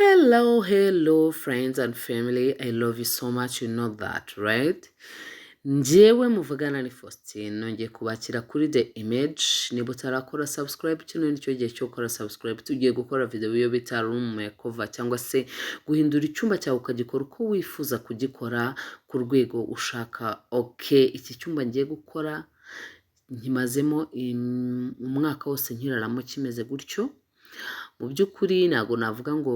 Hello, hello, friends and family. I love you so much. You know that, right? Njyewe muvugana ni Faustin, nongeye kubakira kuri The Image. Niba utarakora subscribe, kino ni cyo gihe cyo gukora subscribe. Tugiye gukora video yo bita room makeover, cyangwa se guhindura icyumba cyawe ukagikora uko wifuza kugikora ku rwego ushaka. Okay, iki cyumba ngiye gukora nkimazemo umwaka wose nkiraramo kimeze gutyo. Mu by'ukuri ntabwo navuga ngo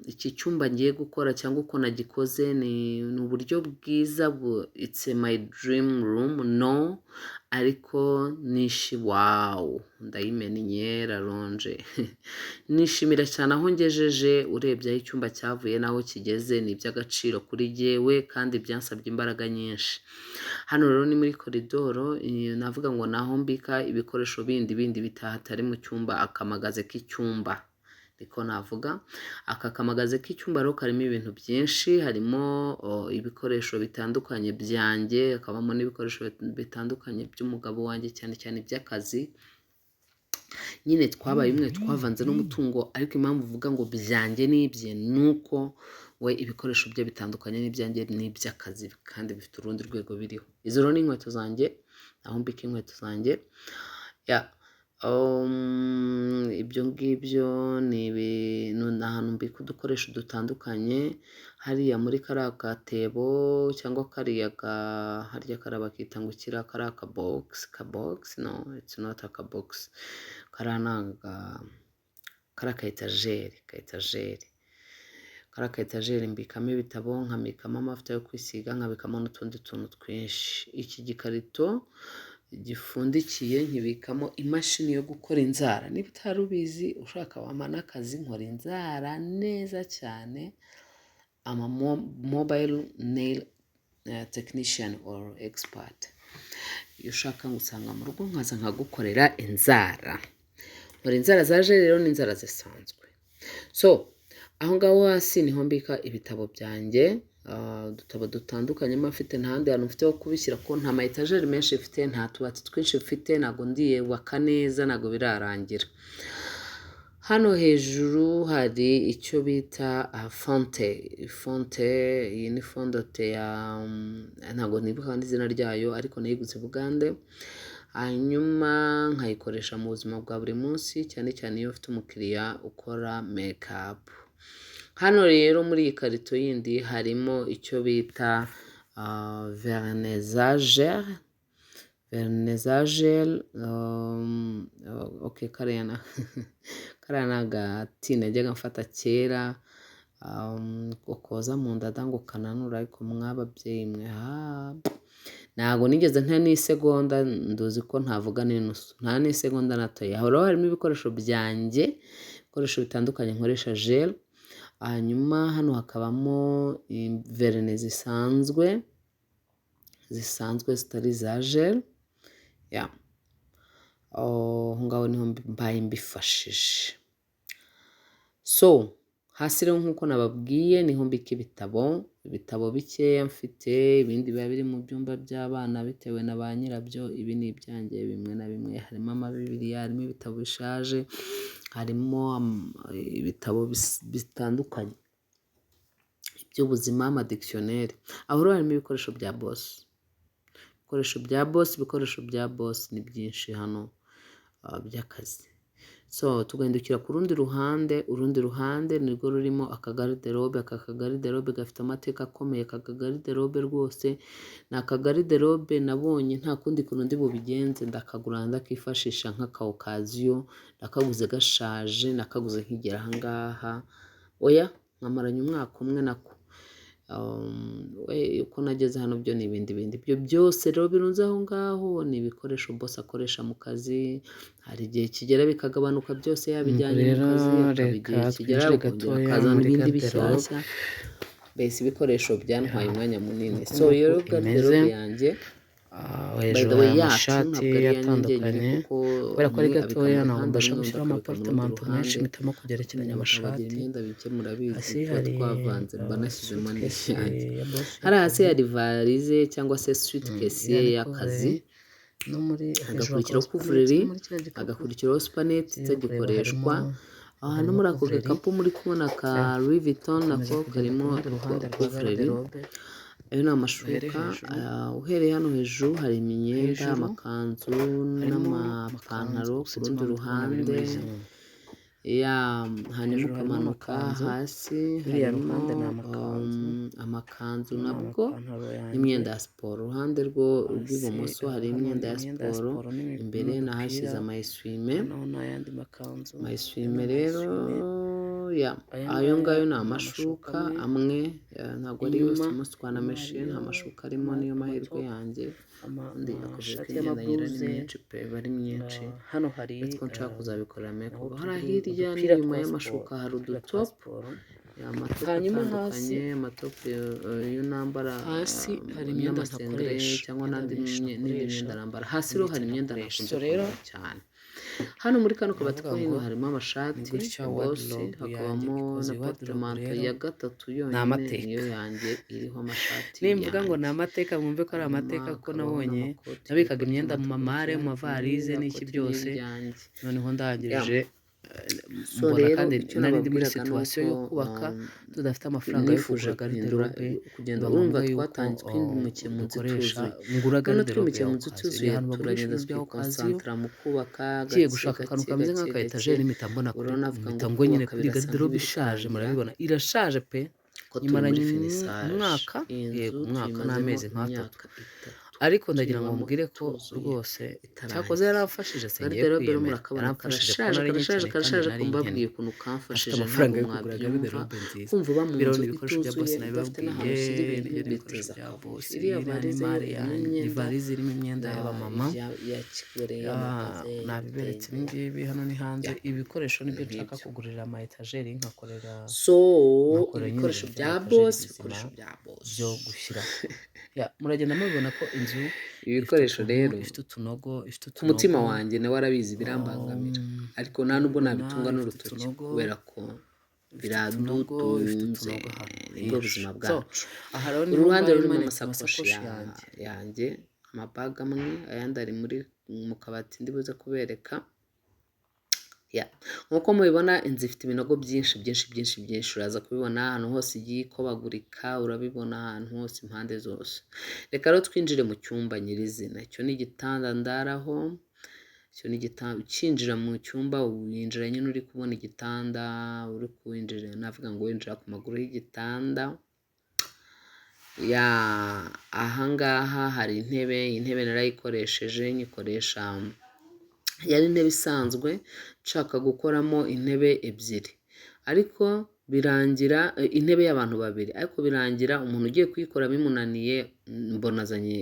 iki cyumba ngiye gukora cyangwa uko nagikoze ni uburyo bwiza bu it's my dream room, no, ariko nishi wow, ndayimennye raronje. Nishimira cyane aho ngejeje. Urebye aho icyumba cyavuye n'aho kigeze, ni iby'agaciro kuri jyewe kandi byansabye imbaraga nyinshi. Hano rero ni muri koridoro, navuga ngo naho mbika ibikoresho bindi bindi bitahatari mu cyumba, akamagaze k'icyumba niko navuga. Aka kamagaze k'icyumba rero karimo ibintu byinshi, harimo ibikoresho bitandukanye byanjye, hakabamo n'ibikoresho bitandukanye by'umugabo wanjye, cyane cyane iby'akazi. Nyine twabaye umwe, twavanze n'umutungo, ariko impamvu uvuga ngo byanjye n'ibye ni uko we ibikoresho bye bitandukanye n'ibyanjye n'iby'akazi, kandi bifite urundi rwego biriho. Izo rero ni inkweto zanjye, aho mbika inkweto zanjye. Ya, ibyo ngibyo ni ibintu, ni ahantu mbika udukoresho dutandukanye. Hariya muri kariya gatebo cyangwa kariya ga harya kariya bakita ngo kiriya kariya ka box, ka box, no, it's not a ka box, kariya ni aga kariya ka etajeri, ka etajeri, kariya ka etajeri mbikamo ibitabo, nkabikamo amavuta yo kwisiga, nkabikamo n'utundi tuntu twinshi. Iki gikarito gipfundikiye nkibikamo imashini yo gukora inzara. Niba utari ubizi, ushaka wampa n'akazi, nkora inzara neza cyane. I'm a mobile nail technician or expert. Iyo ushaka ngusanga mu rugo nkaza nkagukorera inzara. Nkora inzara za gel rero n'inzara zisanzwe. So aho ngaho hasi niho mbika ibitabo byanjye, udutabo dutandukanye mba mfite. Nta handi hantu mfite ho kubishyira kuko nta ma etajeri menshi mfite, nta tubati twinshi mfite, ntabwo ndiyubaka neza, ntabwo birarangira. Hano hejuru hari icyo bita fonte. Fonte iyi ni fondote ya, ntabwo nibuka n'izina ryayo, ariko nayiguze i Bugande, hanyuma nkayikoresha mu buzima bwa buri munsi, cyane cyane iyo mfite umukiriya ukora makeup. Hano rero muri iyi karito yindi harimo icyo bita vernis à gel, vernis à gel. Okay, kariya ni agati najyaga mfata kera ngo koza mu nda ngo kananura, ariko mw'ababyeyi mwe, ntabwo nigeze nta n'isegonda, nduzi ko ntavuga n'inusu, nta n'isegonda natoye. Aho rero harimo ibikoresho byanjye, ibikoresho bitandukanye nkoresha gel. Hanyuma hano hakabamo vernis zisanzwe, zisanzwe zitari iza gel. Ya, aho ngaho niho mbaye mbifashije. So hasi rero, nk'uko nababwiye, niho mbika ibitabo, ibitabo bikeya mfite, ibindi biba biri mu byumba by'abana bitewe na ba nyirabyo. Ibi ni ibyanjye bimwe na bimwe, harimo amabibiriya, harimo ibitabo bishaje, harimo ibitabo bitandukanye by'ubuzima, ama dictionnaire. Aho rero harimo ibikoresho bya boss, ibikoresho bya boss, ibikoresho bya boss ni byinshi hano by'akazi. So tugahindukira ku rundi ruhande. Urundi ruhande nirwo rurimo akagariderobe. Aka kagariderobe gafite amateka akomeye. Aka kagariderobe rwose ni akagariderobe nabonye nta kundi kuntu ndi bubigenze, ndakagura, ndakifashisha nk'aka occasion. Nakaguze gashaje, nakaguze nkigera aha ngaha, oya, nkamaranye umwaka umwe nako. Uko nageze hano byo ni ibindi bindi. Ibyo byose rero birunze aho ngaho ni ibikoresho boss akoresha mu kazi. Hari igihe kigera bikagabanuka, byose yabijyanye mu Rero kazi, hakaba reka igihe kigera twinjire ukongera gatoya ukazana muri ibindi garderobe. bishyashya. Mbese ibikoresho byantwaye umwanya munini. Uku So rero nguku imeze. Garderobe yanjye, by Hejuru the way, hari yacu, amashati ntabwo ari iyanjye njyenyine, atandukanye. kuko Kubera ko ari umwe abika gatoya, mu ntabwo ruhande mbasha rumwe, undi gushyiramo akabika mu rundi amaportemanto menshi, ruhande. mpitamo kugerekeranya Abagabo bagira amashati. imyenda bike, murabizi, Hasi tuba hari twavanze, mba nashyizemo suitcase n'ibyanjye. ya boss Hariya hasi y'akazi. hari varize cyangwa se suitcase ye Iriya ni y'akazi. couvre-lit, no muri hejuru Hagakurikiraho hakaba supanete, couvre-lit, muri kiriya gikapu hagakurikiraho supanete tugiye kureba itagikoreshwa. harimo Aha no Harimo muri ako couvre-lit. gakapu muri kubona ka Ya, Louis Vuitton, dukomeza nako kugenda ku karimo rundi ruhande rwa couvre-lit. garde-robe. Ayo ni Duhere amashuka. hejuru. Uhereye hano hejuru hari imyenda, Hejuru amakanzu harimo amakanzu, n'amapantaro. Ku sinzi rundi impamvu ndi kubona biri ruhande muri zoom. ya hanyuma Hejuru harimo ukamanuka amakanzu, hasi ruriya harimo ruhande ni amakanzu, amakanzu ni nabwo amapantaro yanjye. n'imyenda ya siporo. Uruhande rwo Hasi rw'ibumoso hari hano imyenda ya imyenda ya siporo, siporo imbere nahashyize n'udupira, ama essuie-main. hano ni ayandi makanzu, Ama aya ni essuie-main rero ama essuie-main. Ya, Aya ayo ngaya ngayo ni ni amashuka amashuka amwe, amwe, ntabwo ari yose. Inyuma Umunsi inyuma twanameshe nta hariyo mashuka arimo, niyo mahirwe amatopu, yanjye. Undi akavuyo amashati k'imyenda ngira ni y'amabluze. myinshi pe, iba ari myinshi. Hano hari Uretse ko nshaka kuzabikorera naho make-over. Hariya hirya udupira n'inyuma twa y'amashuka siporo, hari udupira twa udutopu, siporo. amatopu Hanyuma hasi atandukanye, amatopu yo nambara hasi hari imyenda n'amasengere ntakoresha, cyangwa imyenda n'andi myinshi n'indi ntakoresha, myenda nambara. Hasi rero mbitse hari imyenda ntakoresha. ntakunze So rero kwambara cyane. Hano muri kano kabati navuga ko hino ngo harimo ni amashati gutya ya bosi, wardrobe yanjye hakabamo ikoze. Na Wardrobe portemanteau rero ya gatatu ni yonyine amateka. Niyo yanjye iriho amashati Nimvuga ngo ni yanjye. amateka, mwumve ko ari Hanyuma amateka, kuko hakabaho nabonye n'amakoti, nabikaga imyenda mu portemanteau mamare, mu n'iriya mavarize n'iki koti ni byose. iryanjye. Noneho Ya. ndangije So mbona rero kandi icyo nari ndi muri nababwiraga ni situation yo uko kubaka tudafite amafaranga yo nifuje kugura guhindura garde-robe, kugenda biba ngombwa urumva yuko twatangiye twimukiye mu nzu dukoresha ituzuye, ngura none garde-robe twimukiye ya mu nzu occasion. Ni ituzuye, ahantu bagurisha turagenda ibintu bya occasion. twikonsantara mu kubaka Ngiye gake gushaka akantu gake kameze gake nk'aka gake. etajeri, mpita mbona kuri Urabona navuga ngo mpita ngwa nyine kubaka kuri birasa garde-robe nk'ibiri ishaje. kurangira, Murabibona irashaje pe. ko turi Nyimaranye muri finissage. umwaka, Iyi nzu yego, umwaka tuyimazemo n'amezi nk'atatu. imyaka 3 Ariko ndagira ngo tuyibamo mubwire ko ituzuye rwose cyakoze itarangiye. yaramfashije, singiye Garde-robe rero kwiyemera, murakabona yaramfashije kuko karashaje nari karashaje nyikeneye kandi karashaje, nari ko nkennye, mbabwiye ukuntu afite kamfashije amafaranga ntabwo yo kugura mwabyumva. Garde-robe nziza. Kumva uba mu Biriho nzu n'ibikoresho bya bosi ituzuye, udafite n'ahantu nabibabwiye, ushyira ibintu, n'ibyo n'ibikoresho biteza bya akavuyo. bosi. Iriya Iriya ni varize yo mare irimo yanjye, ni imyenda varize irimo imyenda y'abamama. ya kigore, Ya, y'amapave, nabiberetse ibi y'ibitenge, ngibi. Hano ni hanze, ya ibikoresho nibyo ibintu nshaka nk'ibyo. kugurira ama etajeri, nkakorera So nkakorera nyine ibikoresho ibintu bya by'ama etajeri bosi, bizima ibikoresho bya bosi, byo gushyiraho. Ya, muragenda mubibona ko inzu ifite ibikoresho utuntu, rero ifite utunogo, ifite ku mutima utunogo. wanjye nawe arabizi birambangamira, ariko nta nubwo Murabibona nabitunga ifite n'urutoki utunogo, kubera ko ifite utunogo, ifite biradutunze, utunogo ahantu nibwo henshi. buzima So bwacu. aha rero Uru niho ruhande mbaye rurimo manitse amasakoshi amasakoshi yanjye. yanjye, amabaga amwe, ayandi ari muri mu kabati ndi buze kubereka. Ya, nk'uko mubibona inzu ifite ibinogo byinshi byinshi byinshi byinshi, uraza kubibona ahantu hose igiye ikobagurika, urabibona ahantu hose impande zose. Reka rero twinjire mu cyumba nyirizina. Icyo ni igitanda ndaraho, icyo ni igitanda. Ukinjira mu cyumba winjira nyine uri kubona igitanda, uri kuwinjira navuga ngo winjira ku maguru y'igitanda. Ya, ahangaha hari intebe, intebe narayikoresheje nyikoresha, yari intebe isanzwe nshaka gukoramo intebe ebyiri, ariko birangira intebe y'abantu babiri, ariko birangira umuntu ugiye kuyikora bimunaniye, mbona azanye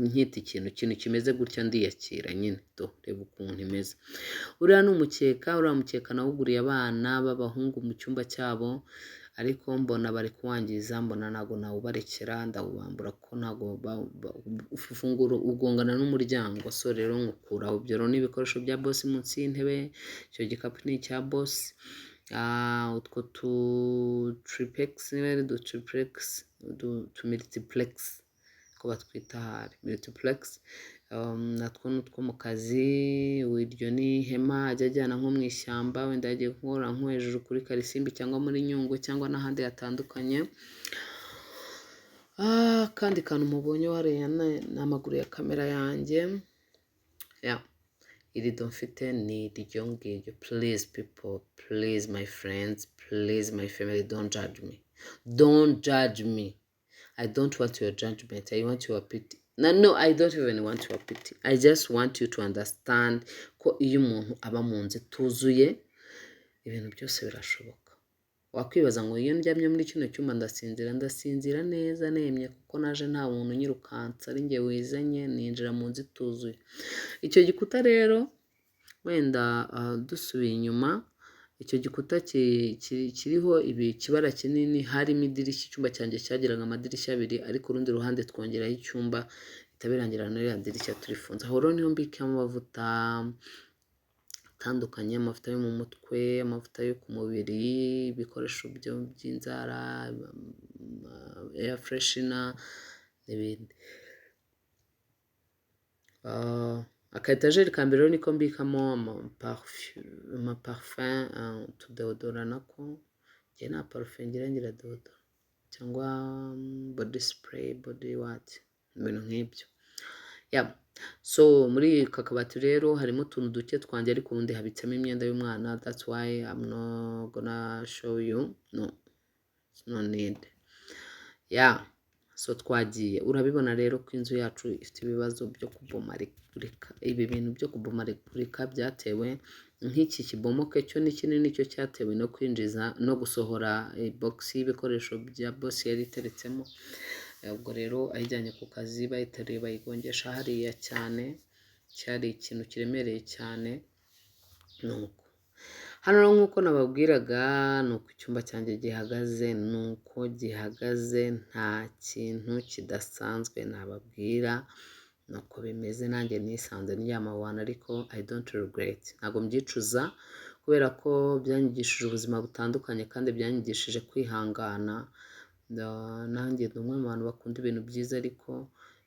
nkita ikintu kimeze gutya, ndiyakira nyine. Do reba ukuntu imeze. Uriya ni umukeka, uriya mukeka nawuguriye abana b'abahungu mu cyumba cyabo, ariko mbona bari kuwangiza, mbona ntabwo nawubarekera, ndawubambura kuko ntabwo ufungura ugongana n'umuryango. So rero nkukuraho. Ibyo rero ni ibikoresho bya bosi munsi y'intebe, icyo gikapu ni icya bosi. Utwo tu triplex, niba ari du triplex, tu multiplex ko batwita ahari multiplex, natwo ni utwo mu kazi. Iryo ni ihema ajya ajyana nko mu ishyamba, wenda yagiye gukora nko hejuru kuri Karisimbi cyangwa muri Nyungwe cyangwa n'ahandi hatandukanye. Akandi kantu mubonye hariya ni amaguru ya kamera yanjye. Ya, irido mfite ni iryo ngiryo. Please people, please my friends, please my family, don't judge me, don't judge me. I don't want your judgment. I want your pity. No, no, I don't even want your pity. I just want you to understand ko iyo umuntu aba mu nzu ituzuye, ibintu byose birashoboka. Wakwibaza ngo iyo ndyamye muri kino cyumba ndasinzira, ndasinzira neza nemye, kuko naje nta muntu unyirukansa, ari njye wizanye ninjira mu nzu ituzuye. Icyo gikuta rero wenda dusubiye inyuma, icyo gikuta kiriho ikibara kinini, harimo idirishya. Icyumba cyanjye cyagiraga amadirishya abiri, ariko urundi ruhande twongeraho icyumba, bihita birangira n'iriya dirishya turifunze. Aho rero niho mbikamo amavuta atandukanye, amavuta yo mu mutwe, amavuta yo ku mubiri, ibikoresho by'inzara, air freshener n'ibindi. Aka étagère ka mbere rero niko mbikamo amaparfum, utudéodorant, nako njye nta parfum ngira, ngira déodorant cyangwa body spray, body what, ibintu nk'ibyo. Yeah. So muri aka kabati rero harimo utuntu duke twanjye, ariko ubundi habitsemo imyenda y'umwana. That's why I'm not gonna show you, no, it's no need. Yeah, so twagiye. Urabibona rero ko inzu yacu ifite ibibazo byo kubomarigurika. Ibi bintu byo kubomarigurika byatewe nk'iki kibomoke cyo ni kinini, cyo cyatewe no kwinjiza no gusohora box y'ibikoresho bya boss yari iteretsemo. Ubwo rero ayijyanye ku kazi, bayiteruye bayigongesha hariya cyane, cyari ikintu kiremereye cyane. Nuko hano rero, nk'uko nababwiraga, ni uko icyumba cyanjye gihagaze, ni uko gihagaze, nta kintu kidasanzwe nababwira, ni uko bimeze. Nanjye nisanze ndyama wana, ariko I don't regret, ntabwo mbyicuza, kubera ko byanyigishije ubuzima butandukanye kandi byanyigishije kwihangana. Nanjye ndi umwe mu bantu bakunda ibintu byiza, ariko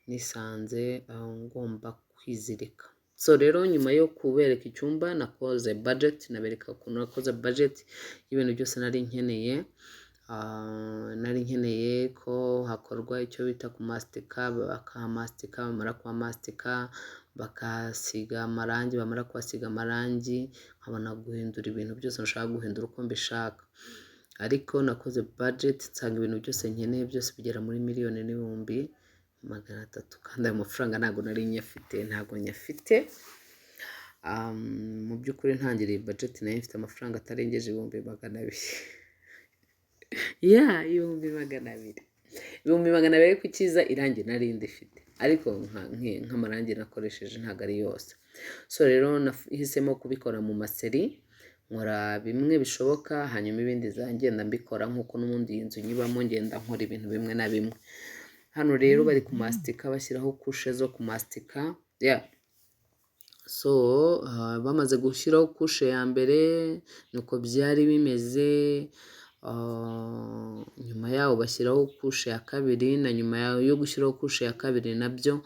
nisanze ngomba kwizirika. So rero nyuma yo kubereka icyumba, nakoze budget, nabereka ukuntu nakoze budget y'ibintu byose nari nkeneye. Nari nkeneye ko hakorwa icyo bita kumastika, bakahamastika, bamara kuhamastika bakahasiga amarangi, bamara kuhasiga amarangi nkabona guhindura ibintu byose nshaka guhindura uko mbishaka. Ariko nakoze budget nsanga ibintu byose nkeneye byose bigera muri 1,300,000, kandi ayo mafaranga ntabwo nari nyafite, ntabwo nyafite. Mu by'ukuri ntangiriye budget nari mfite amafaranga atarengeje 200,000. Yeah, 200,000, 200,000. Ariko icyiza, irangi nari ndifite, ariko nk'amarangi nakoresheje ntabwo ari yose. So rero nahisemo kubikora mu maséries, nkora bimwe bishoboka, hanyuma ibindi ngenda mbikora nk'uko n'ubundi iyi nzu nyibamo, ngenda nkora ibintu bimwe na bimwe. Hano rero bari kumastika, bashyiraho couche zo kumastika. Yeah. So bamaze gushyiraho couche ya mbere, nuko byari bimeze. Nyuma yaho bashyiraho couche ya kabiri, na nyuma yo gushyiraho couche ya kabiri nabyo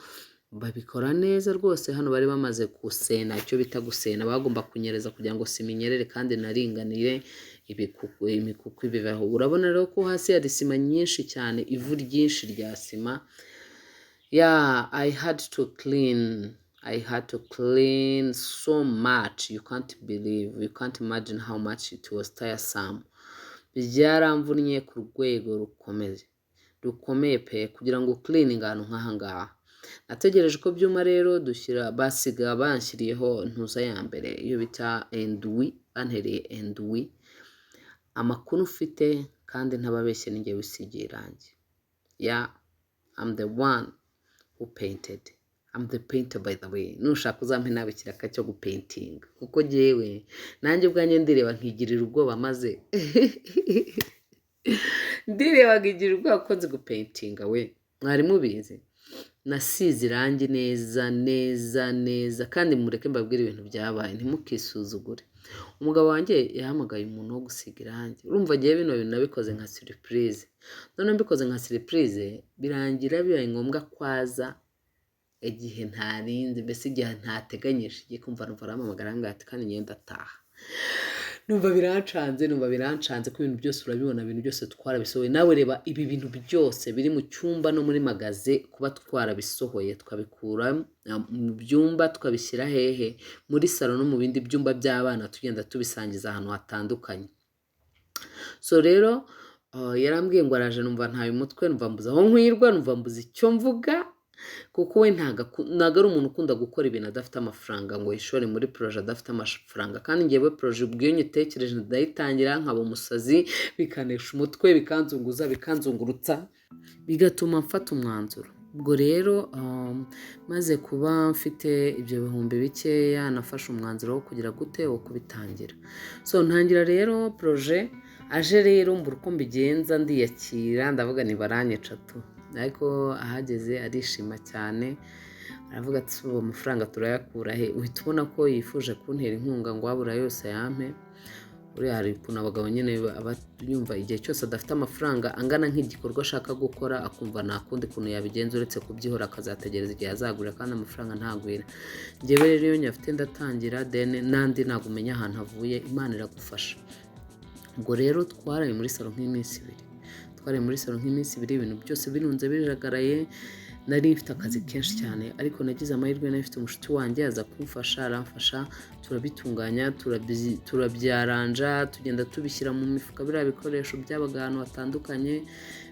babikora neza rwose. Hano bari bamaze gusena, icyo bita gusena, bagomba kunyereza kugira ngo sima inyerere kandi inaringanire, ibikuku, imikuku ibivaho. Urabona rero ko hasi hari sima nyinshi cyane, ivu ryinshi rya sima. Yeah, I had to clean. I had to clean so much. You can't believe, you can't imagine how much it was tiresome. Byaramvunnye ku rwego rukomeye, rukomeye pe, kugira ngo cleaning ahantu nk'aha ngaha. Nategereje ko byuma rero, dushyira, basiga banshyiriyeho ntuza ya mbere, iyo bita enduit, bantereye enduit. Amakuru mfite kandi ntababeshye, ni njye wisigiye irangi. Yeah, I'm the one who painted. I'm the painter, by the way. Nushaka uzampe nawe ikiraka cyo gupaintinga, kuko jyewe nanjye ubwanjye ndireba nkigirira ubwoba, maze ndireba nkigirira ubwoba ko nzi gupaintinga we. Mwari mubizi? Nasize irangi neza neza neza. Kandi mureke mbabwire ibintu byabaye, ntimukisuzugure. Umugabo wanjye yahamagaye umuntu wo gusiga irangi. Urumva agiye, bino bintu nabikoze nka surprise, noneho mbikoze nka surprise birangira bibaye ngombwa ko aza igihe ntarinze, mbese igihe ntateganyije. Ngiye kumva numva arampamagara, arambwira ati kandi ngenda ataha. Numva birancanze, numva birancanze ko ibintu byose urabibona, ibintu byose twarabisohoye. Nawe reba ibi bintu byose biri mu cyumba no muri magasin, kuba twarabisohoye tukabikura mu byumba tukabishyira hehe? Muri salon no mu bindi byumba by'abana, tugenda tubisangiza ahantu hatandukanye. So rero yarambwiye ngo araje, numva ntaye umutwe, numva mbuze aho nkwirwa, numva mbuze icyo mvuga, kuko we ntago ari umuntu ukunda gukora ibintu adafite amafaranga, ngo yishore muri projet adafite amafaranga. Kandi ngewe projet ubwo iyo nyitekereje ndayitangira nkaba umusazi, bikanesha umutwe, bikanzunguza, bikanzungurutsa, bigatuma mfata umwanzuro. Ubwo rero maze kuba mfite ibyo bihumbi bikeya, nafashe umwanzuro wo kugira gute? Wo kubitangira. So ntangira rero projet. Aje rero mbura uko mbigenza, ndiyakira, ndavuga ni baranyica tu. Ariko ahageze arishima cyane, aravuga ati: "Ubu amafaranga turayakura he?" Uhita ubona ko yifuje kuntera inkunga ngo wabura yose yampe. Buriya hari ukuntu abagabo nyine aba yumva igihe cyose adafite amafaranga angana nk'igikorwa ashaka gukora, akumva nta kundi kuntu yabigenza uretse kubyihora, akazategereza igihe azagurira, kandi amafaranga ntagwira. Njyewe rero iyo nyafite ndatangira, then n'andi ntabwo umenya ahantu avuye, Imana iragufasha. Ubwo rero twaraye muri salo nk'iminsi 2, twaraye muri salo nk'iminsi 2, ibintu byose birunze bijagaraye. Nari mfite akazi kenshi cyane, ariko nagize amahirwe, nari mfite umushuti wanjye, aza kumfasha, aramfasha, turabitunganya, turabyaranja, tugenda tubishyira mu mifuka. Biriya bikoresho byabaga ahantu hatandukanye,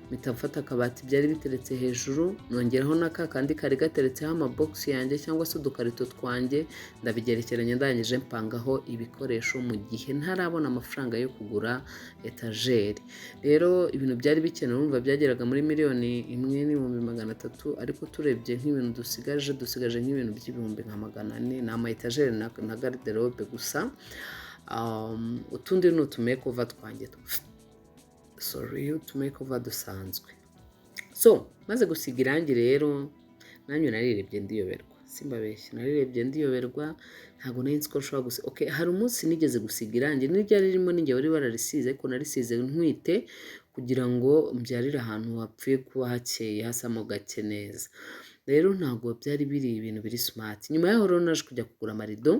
mpita mfata akabati byari biteretse hejuru, nongeraho n'aka kandi kari gateretseho amabogisi yanjye cyangwa se udukarito twanjye, ndabigerekeranya, ndangije mpangaho ibikoresho mu gihe ntarabona amafaranga yo kugura etajeri. Rero ibintu byari bikenewe, urumva byageraga muri 1,300,000, ariko turebye nk'ibintu dusigaje, dusigaje nk'ibintu by'ibihumbi nka 400, ni ama etajeri na garde-robe gusa. Utundi ni utumakeover twanjye, sorry, utumakeover dusanzwe. So maze gusiga irangi rero, nanjye narirebye ndiyoberwa, simbabeshye, narirebye ndiyoberwa. Ntabwo nari nzi ko nshobora gusiga. Okay, hari umunsi nigeze gusiga irangi, n'iryari ririmo ninjye wari wararisize, ariko narisize ntwite kugira ngo mbyarire ahantu hapfuye kuba hakeye, hasamo gake neza. Rero ntabwo byari biri ibintu biri smart. Nyuma yaho rero naje kujya kugura amarido,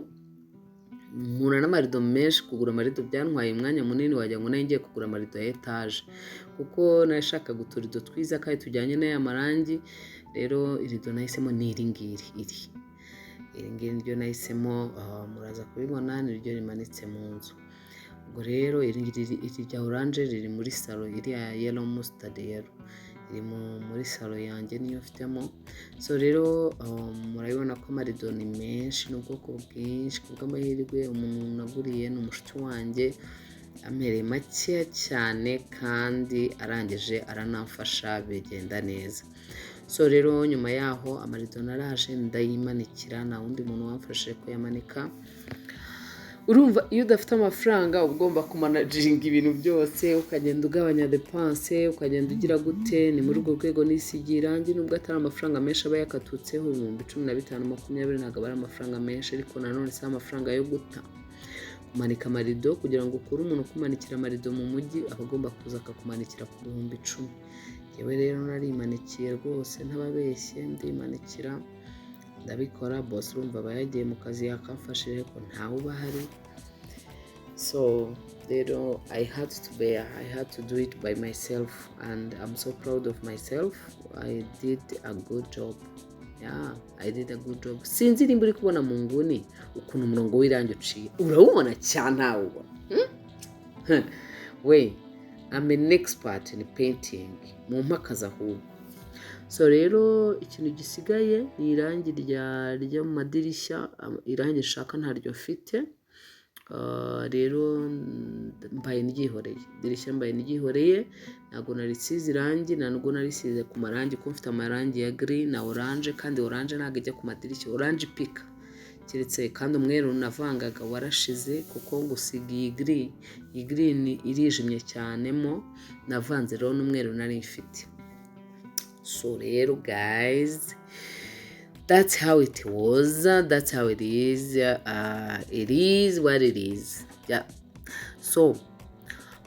mpura n'amarido menshi. Kugura amarido byantwaye umwanya munini, wagira ngo nari ngiye kugura amarido ya etaje, kuko nashakaga uturido twiza kandi tujyanye n'aya marangi. Rero irido nahisemo ni iri ngiri, iri ngiri niryo nahisemo, muraza kubibona, niryo rimanitse mu nzu. Ubwo rero iri ngiri, iri rya orange riri muri salo, iriya yellow, mustard yellow, iri muri salo yanjye, niyo mfitemo. So rero murabibona ko amarido ni menshi, ni ubwoko bwinshi. Ku bw'amahirwe umuntu naguriye ni umushuti wanjye, ampereye makeya cyane kandi arangije aranamfasha, bigenda neza. So rero nyuma yaho amarido naraje ndayimanikira, nta wundi muntu wamfashije kuyamanika. Urumva iyo udafite amafaranga uba ugomba kumanaginga ibintu byose, ukagenda ugabanya dépenses, ukagenda ugira gute. Ni muri urwo rwego nisigiye irangi, nubwo atari amafaranga menshi aba yakatutseho, 15,000, 20,000, ntabwo aba ari amafaranga menshi, ariko nanone si amafaranga yo guta. Kumanika amarido, kugira ngo ukure umuntu ukumanikira amarido mu mujyi, aba agomba kuza akakumanikira ku 10,000. Yewe rero narimanikiye rwose, ntababeshye, ndimanikira, ndabikora. Boss urumva aba yagiye mu kazi, yakamfashije, ariko ntawe uba ahari. So rero I had to bear, I had to do it by myself, and I'm so proud of myself. I did a good job. Yeah, I did a good job. Sinzi nimba uri kubona mu nguni ukuntu umurongo w'irangi uciye, urawubona cyane? Ntawubona? Hmm? We, I'm an expert in painting, mu mpakazi ahubwo. So rero ikintu gisigaye ni irangi ryo mu madirishya. Irangi nshaka ntaryo mfite. Rero mbaye ndyihoreye, idirishya mbaye ndyihoreye, ntabwo narisize irangi, ntabwo narisize ku marangi, kuko mfite amarangi ya gris na orange, kandi orange ntabwo ijya ku madirishya, orange ipika keretse. Kandi umweru navangaga warashize, kuko gusiga iyi gris, iyi green irijimye cyane mo, navanze rero n'umweru nari mfite. So rero guys, that's how it was, that's how it is, it is what it is, yeah. So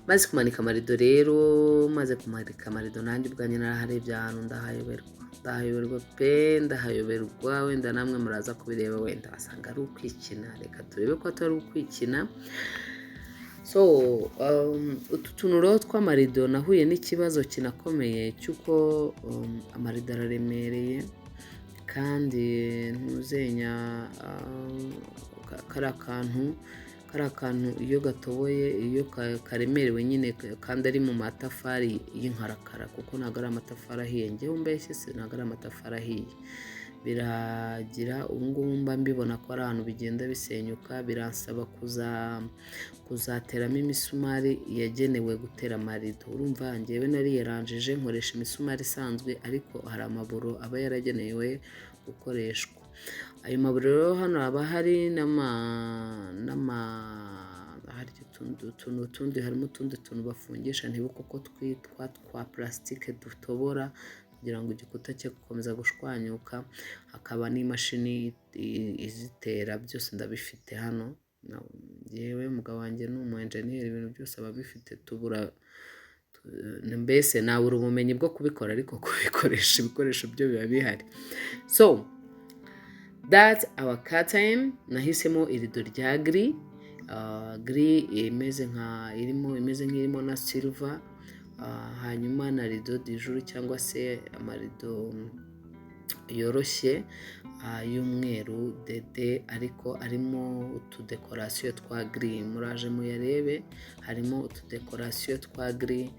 maze kumanika amarido rero, maze kumanika amarido, nanjye ubwanjye naraharebye ahantu ndahayoberwa, ndahayoberwa pe, ndahayoberwa. Wenda namwe muraza kubireba, wenda wasanga ari ukwikina, reka turebe ko atari ukwikina. So utu tuntu rero tw'amarido, nahuye n'ikibazo kinakomeye cy'uko amarido araremereye, kandi ntuzenya kariya kantu iyo gatoboye, iyo karemerewe nyine, kandi ari mu matafari y'inkarakara, kuko ntabwo ari amatafari ahiye. Ngewe umbeshye se, ntabwo ari amatafari ahiye. Biragira ubu ngubu mba mbibona ko ari ahantu bigenda bisenyuka, biransaba kuzateramo imisumari yagenewe gutera amarido. Urumva ngewe nariyaranjije nkoresha imisumari isanzwe, ariko hari amaburo aba yaragenewe gukoreshwa. Ayo maburo rero hano haba hari n'ama hari utuntu tundi, harimo utundi tuntu bafungisha, ntibuka uko twitwa, twa purasitike dutobora kugira ngo igikuta cye gukomeza gushwanyuka, hakaba n'imashini izitera. Byose ndabifite hano. Njyewe umugabo wanjye ni umu enjeniyeri, ibintu byose aba abifite, tubura mbese nabura ubumenyi bwo kubikora, ariko kubikoresha ibikoresho byo biba bihari. So that's our curtain. Nahisemo irido rya gris, gris imeze nka irimo, imeze nk'irimo na silver, hanyuma na rideau du jour cyangwa se amarido yoroshye y'umweru dede, ariko arimo utudécoration twa gris. Muraje muyarebe, harimo utudécoration twa gris,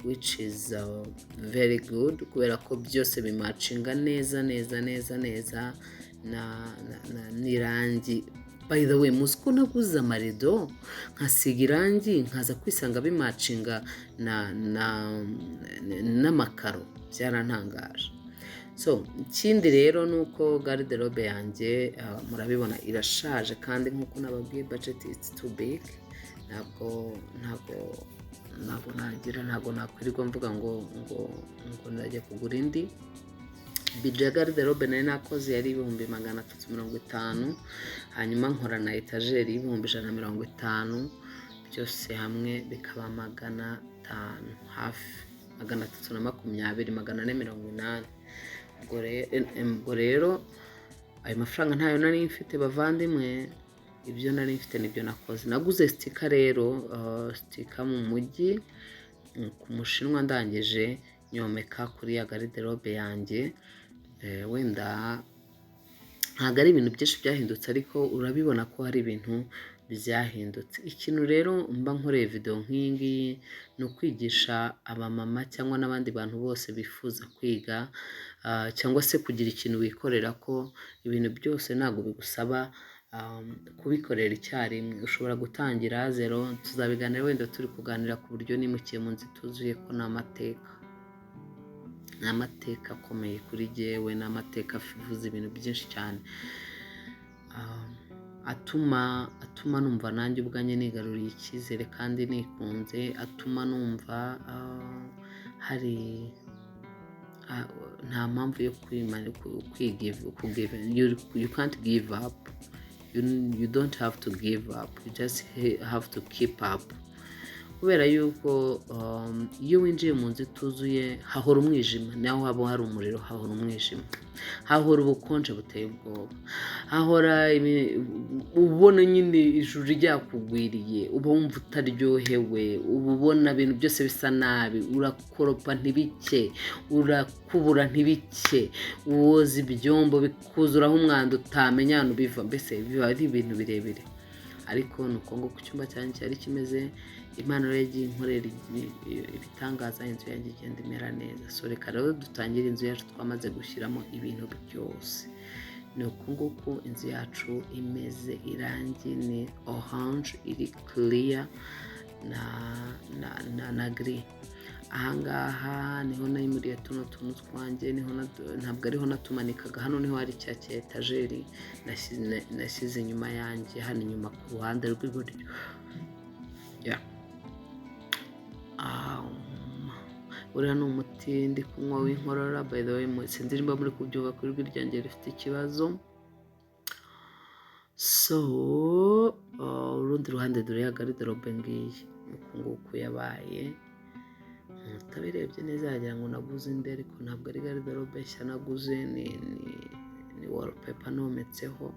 which is very good, kubera ko byose bimatchinga neza neza neza neza na n'irangi. By the way, muzi ko naguze amarido nkasiga irangi, nkaza kwisanga bimatchinga na na n'amakaro? Byarantangaje. So ikindi rero ni uko garde-robe yanjye, murabibona irashaje, kandi nk'uko nababwiye, budget is too big. Ntabwo nagira, ntabwo nakwirirwa mvuga ngo ndajya kugura indi. Budget ya garde-robe nari nakoze yari 350,000, hanyuma nkora na étagère y'150,000, byose hamwe bikaba 500, hafi 320, 480. Ubwo rero ayo mafaranga ntayo nari mfite, bavandimwe. Ibyo nari mfite nibyo nakoze. Naguze sticker rero, sticker mu mujyi ku Mushinwa, ndangije nyomeka kuri ya garde-robe yanjye. Wenda ntabwo ari ibintu byinshi byahindutse, ariko urabibona ko hari ibintu byahindutse. Ikintu rero mba nkoreye video nk'iyi ngiyi ni ukwigisha abamama cyangwa n'abandi bantu bose bifuza kwiga cyangwa se kugira ikintu wikorera, ko ibintu byose ntabwo bigusaba kubikorera icyarimwe. Ushobora gutangira zero. Tuzabiganira wenda turi kuganira ku buryo nimukiye mu nzu ituzuye, ko ni amateka, ni amateka akomeye kuri jyewe, ni amateka avuze ibintu byinshi cyane, atuma numva nanjye ubwanjye nigaruriye icyizere kandi nikunze, atuma numva hari nta mpamvu yo you can't give up, you don't have to give up, you just have to keep up. Kubera yuko iyo winjiye mu nzu ituzuye hahora umwijima, naho haba hari umuriro hahora umwijima, hahora ubukonje buteye ubwoba, hahora ubona nyine ijuru ryakugwiriye, uba wumva utaryohewe, uba ubona ibintu byose bisa nabi, urakoropa ntibike, urakubura ntibike, woza ibyombo bikuzuraho umwanda utamenya ahantu biva, mbese biba ari ibintu birebire. Ariko ni uko nguko icyumba cyanjye cyari kimeze. Imana rero yagiye inkorera ibitangaza, inzu yanjye igenda imera neza. So reka rero dutangire inzu yacu twamaze gushyiramo ibintu byose. Ni uku nguku inzu yacu imeze. Irangi ni orange iri kiriya na gris. Ahangaha niho nayimuriye tuno tuntu twanjye, niho ntabwo ariho natumanikaga. Hano niho hari cya cya étagère nashyize inyuma yanjye, hano inyuma ku ruhande rw'iburyo. Yeah. Uriya ni umuti ndi kunywa w'inkorora. By the way, sinzi niba muri kubyumva ko ijwi ryanjye rifite ikibazo. So urundi ruhande, dore ya garde-robe ngiyi, uku nguku yabaye. Utabirebye neza yagira ngo naguze indi, ariko ntabwo ari garde-robe nshya naguze, ni wallpaper nometseho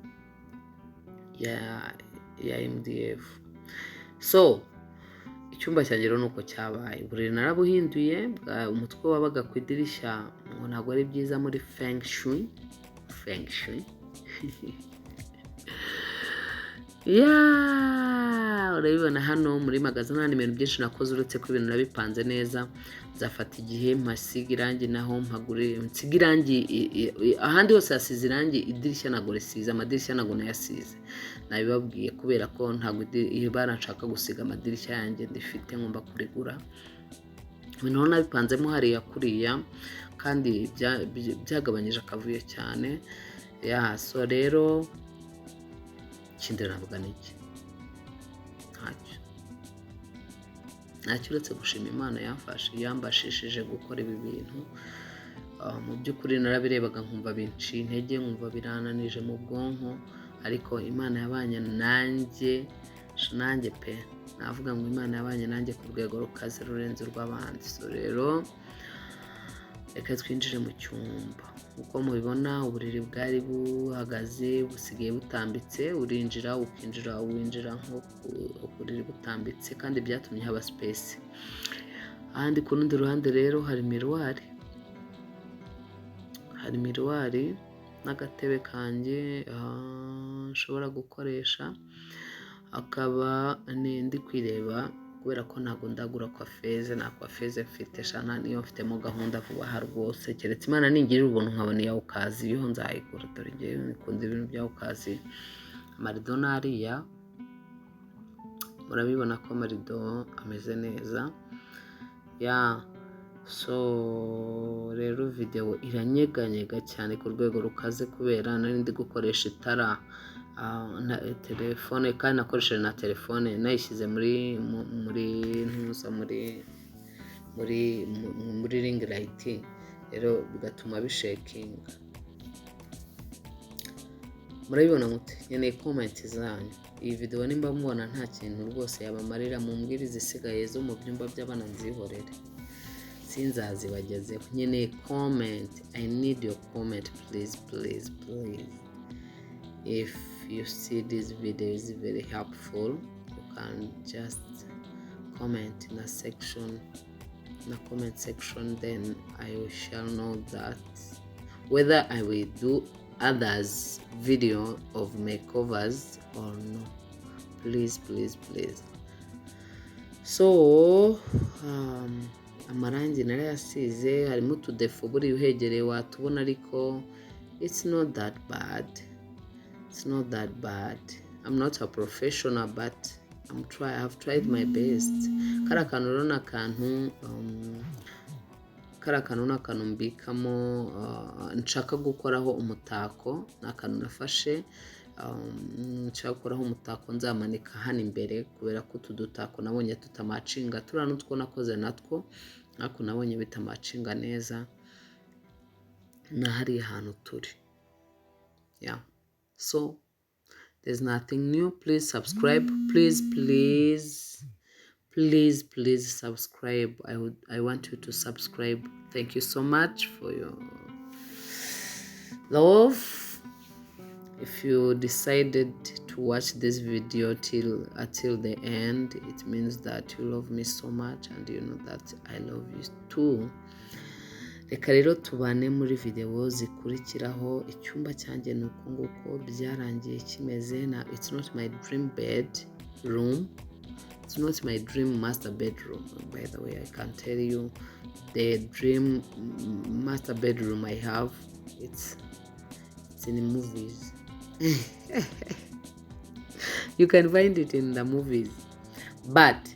ya MDF. So icyumba cyanjye rero ni uko cyabaye. Uburiri narabuhinduye, umutwe wabaga ku idirishya, ngo ntabwo ari byiza muri feng shui, feng shui. Ya, urabibona hano muri magasin nta ibintu byinshi nakoze, uretse ko ibintu nabipanze neza. Nzafata igihe mpasiga irangi, naho mpagure nsiga irangi. Ahandi hose hasize irangi, idirishya ntabwo risize. Amadirishya ntabwo nayasize, nabibabwiye, kubera ko ntabwo ibara nshaka gusiga amadirishya yanjye ndifite, ngomba kurigura. Ibintu rero nabipanzemo hariya kuriya, kandi byagabanyije akavuyo cyane. Ya, so rero ikindi navuga ni iki? Ntacyo, ntacyo, uretse gushima Imana yamfashe, yambashishije gukora ibi bintu. Mu by'ukuri narabirebaga nkumva binciye intege, nkumva birananije mu bwonko, Ariko Imana yabanye nanjye, nanjye pe, navuga ngo Imana yabanye nanjye ku rwego rukaze rurenze urw'abandi. So rero reka twinjire mu cyumba. Uko mubibona, uburiri bwari buhagaze busigaye butambitse. Urinjira, ukinjira, winjira nko ku buriri butambitse, kandi byatumye haba space. Ahandi ku rundi ruhande rero hari miroir, hari miroir n'agatebe kanjye nshobora gukoresha, akaba ndi kwireba kubera ko ntabwo ndagura coiffeuse, nta coiffeuse mfite shana. Niyo mfitemo gahunda vuba aha rwose, keretse Imana ningirira ubuntu nkabona iya occasion, nzayigura. Dore ngewe nikunda ibintu bya occasion. Amarido n'ariya, murabibona ko amarido ameze neza. Ya, so rero videwo iranyeganyega cyane ku rwego rukaze kubera nari ndi gukoresha itara na telefone, kandi nakoresheje na telefone nayishyize muri ntuza, muri ring light, rero bigatuma bishakinga. Murabibona mute? Nkeneye comment zanyu. Iyi videwo nimba mubona nta kintu rwose yabamarira, mumbwire, izisigaye zo mu byumba by'abana nzihorere, sinzazibagezeho. Nkeneye comment. I need your comment, please, please, please. If you see this video is very helpful, you can just comment in a section, in a comment section, then I shall know that whether I will do others video of makeovers or no. Please, please, please. So amarangi narayasize, harimo utudéfauts, buriya uhegereye watubona, ariko it's not that bad, it's not that bad. I'm not a professional, but I've tried my best. Kariya kantu rero ni akantu, kariya kantu ni akantu mbikamo, nshaka gukoraho umutako. Ni akantu nafashe, nshaka gukoraho umutako nzamanika hano imbere, kubera ko utu dutako nabonye tutamatchinga. Turiya n'utwo nakoze natwo, ariko nabonye bitamatchinga neza na hariya hantu turi. Yeah, so there's nothing new. Please subscribe, please, please, please, please subscribe. I want you to subscribe. Thank you so much for your love. If you decided to watch this video till until the end, it means that you love me so much, and you know that I love you too. Reka rero tubane muri videwo zikurikiraho. Icyumba cyanjye ni uku nguko byarangiye kimeze. Na it's not my dream bed room, it's not my dream master bedroom. By the way, I can tell you the dream master bedroom I have, it's in the movies. You can find it in the movies. But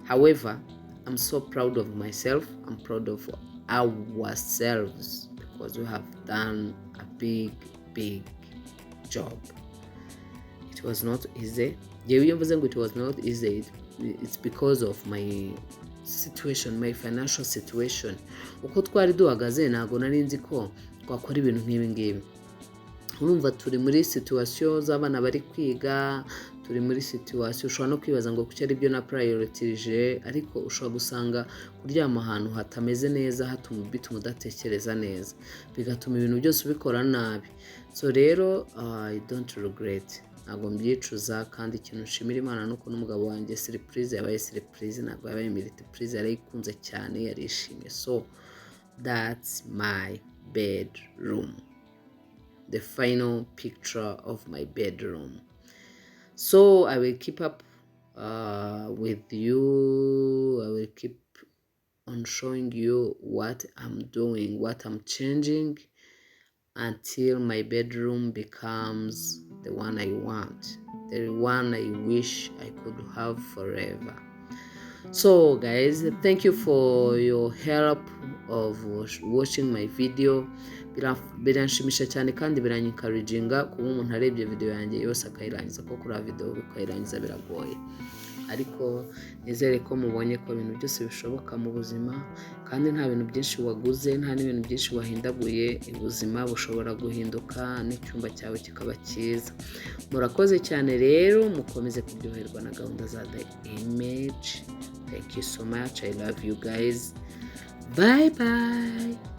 however, I'm so proud of myself, I'm proud of ourselves, because we have done a big, big job. It was not easy. Njyewe iyo mvuze ngo it was not easy, it's because of my situation, my financial situation, uko twari duhagaze. Ntabwo nari nzi ko twakora ibintu nk'ibi ngibi. Urumva turi muri situation z'abana bari kwiga, turi muri situation ushobora no kwibaza ngo kuki ari byo na prioritije, ariko ushobora gusanga kuryama ahantu hatameze neza hatuma bituma udatekereza neza, bigatuma ibintu byose ubikora nabi. So rero I don't regret, ntabwo mbyicuza. Kandi ikintu nshimira Imana ni uko n'umugabo wanjye surprise yabaye surprise, ntabwo yabaye multiprise, yarayikunze cyane, yarishimye. So that's my bedroom, the final picture of my bedroom. So I will keep up with you. I will keep on showing you what I'm doing, what I'm changing, until my bedroom becomes the one I want, the one I wish I could have forever. So guys, thank you for your help of watching my video. Biranshimisha cyane kandi biranyencouraginga kuba umuntu arebye video yanjye yose akayirangiza, kuko kureba video ukayirangiza biragoye. Ariko nizere ko mubonye ko ibintu byose bishoboka mu buzima, kandi nta bintu byinshi waguze, nta n'ibintu byinshi wahindaguye, ubuzima bushobora guhinduka n'icyumba cyawe kikaba cyiza. Murakoze cyane rero, mukomeze kuryoherwa na gahunda za The Image. Thank you so much, I love you guys, bye bye.